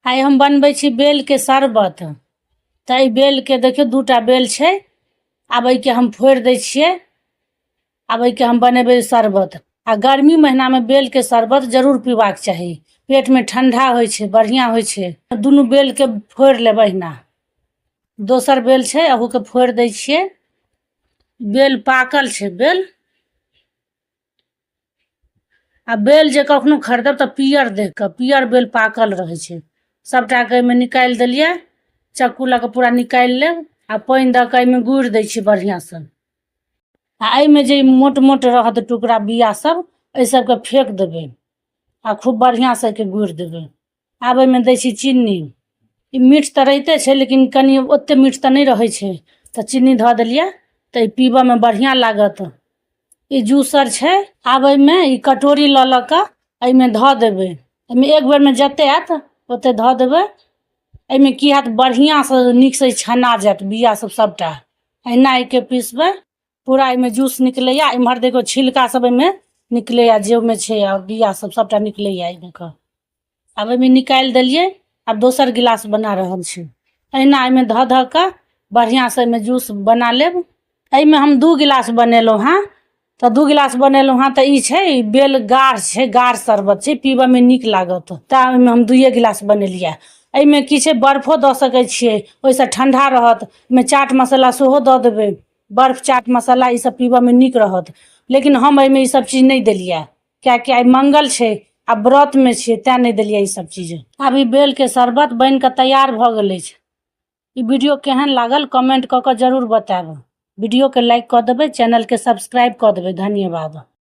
आइ हम बनबै छी बेलके शरबत। तऽ एहि बेलके देखियौ, दूटा बेल छै। आब एहिके हम फोड़ि दै छियै। आब एहिके हम बनेबै शरबत। आ गर्मी महीनामे बेलके शरबत जरूर पीबाक चाही, पेटमे ठंडा होइ छै, बढ़िआँ होइ छै। दुनू बेलके फोड़ि लेबै अहिना। दोसर बेल छै, अहूके फोड़ि दै छियै। बेल पाकल छै बेल। आ बेल जे कखनो खरीदब तऽ पियर देख कऽ, पियर बेल पाकल रहै छै। सभटाके एहिमे निकालि देलियै। चक्कू लऽ कऽ पूरा निकालि लेब आ पानि दऽ कऽ एहिमे गुड़ि दै छियै बढ़िआँसँ। आ एहिमे जे मोट मोट रहत टुकड़ा, बिआ सब, एहि सबके फेक देबै आ खूब बढ़िआँसँ एहिके गुड़ि देबै। आब एहिमे दै छी चीनी। ई मीठ तऽ रहिते छै, लेकिन कनि ओतेक मीठ तऽ नहि रहै छै, तऽ चीनी धऽ देलियै तऽ ई पीबऽमे बढ़िआँ लागत। ई जूसर छै। आब एहिमे ई कटोरी लऽ लऽ कऽ एहिमे धऽ देबै। एहिमे एक बेरमे जतेक आयत, ओतेक धऽ देबै। एहिमे की हैत, बढ़िआँसँ नीकसँ छना जायत बिआ सब सभटा। एहिना एहिके पिसबै, पूरा एहिमे जूस निकलैया। इम्हर देखियौ, छिलका सब एहिमे निकलैया, जे ओहिमे छै आ बिआ सब सभटा निकलैया एहिमे कऽ। आब एहिमे निकालि देलियै। आब दोसर गिलास बना रहल छी। एहिना एहिमे धऽ धऽ कऽ बढ़िआँसँ एहिमे जूस बना लेब। एहिमे हम 2 गिलास बनेलहुँ हँ। तऽ 2 गिलास बनेलहुँ हँ तऽ ई छै, ई बेल गाढ़ छै, गाढ़ शरबत छै, पीबऽमे नीक लागत, तैँ ओहिमे हम दुइए गिलास बनेलियै। एहिमे की छै, बर्फो दऽ सकै छियै, ओहिसँ ठण्डा रहत। एहिमे चाट मसाला सेहो दऽ देबै। बर्फ, चाट मसाला, ईसब पीबऽमे नीक रहत। लेकिन हम एहिमे ईसब चीज नहि देलियै, किएकि आइ मंगल छै आ व्रतमे छियै, तैँ नहि देलियै ईसब चीज। आब ई बेलके शरबत बनि कऽ तैयार भऽ गेल अछि। ई वीडियो केहन लागल, कमेंट कऽ कऽ जरूर बतायब। वीडियोके लाइक कऽ देबै, चैनलके सब्सक्राइब कऽ देबै। धन्यवाद।